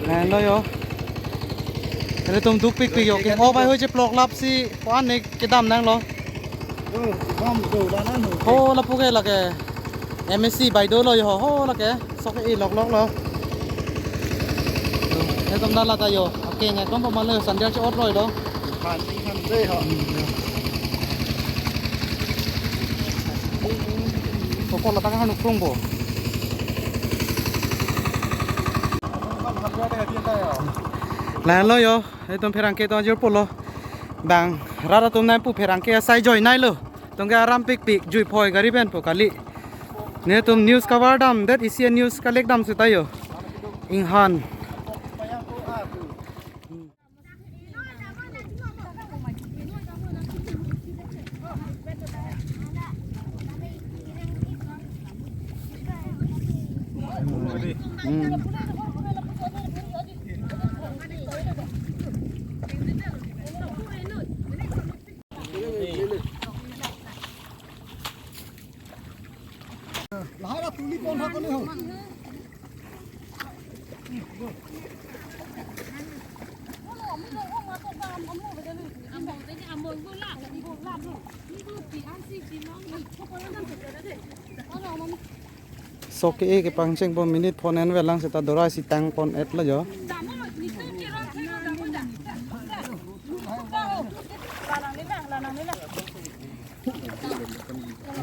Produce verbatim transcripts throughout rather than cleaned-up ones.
Nang lo yo. Ilitum dukpikpik yo. Ke mo bai ho je plok lap si ko-an ne kedam nang lo. Yo, bom do la nang lo. Ho lapu ke lake. M A C bai do lo yo ho lake. Sok e lok lok lo. Ilitum dala ta yo. Oke, ngai kom pamalo sandia che ot roi do. Pan ting han de ho. Ko ko la ta ka hanuk krung bo. Nang lo yo, ilitum pherangke atum ajir pulo. Bang, rat atum nangpu pherangke asai joi nai lo. Tong ke arampikpik, jui phoi gari pen po kali. Netum news cover dam, det isi news collect dam seta yo. Inghan. Sok ke-e kepangcheng po minute phone en velang seta dorai si tang pon et lo jo.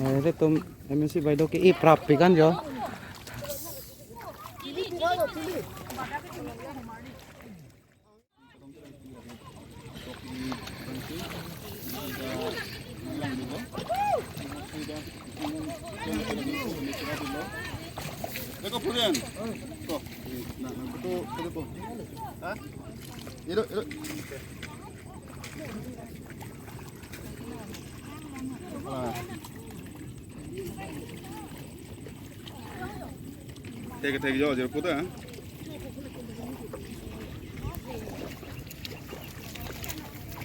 Eh, ilitum M A C bai do ke-e prap pi kan jo. Deko purian. Ko. Na, na, ko, ko, ko. Ha? Iro, iro. Ah. Thek, thek jo, jo puta.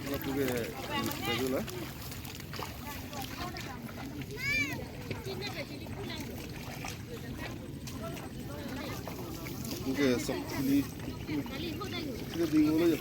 Wala puke, thek jo la. Puke sok ni. Puke ding wala jo.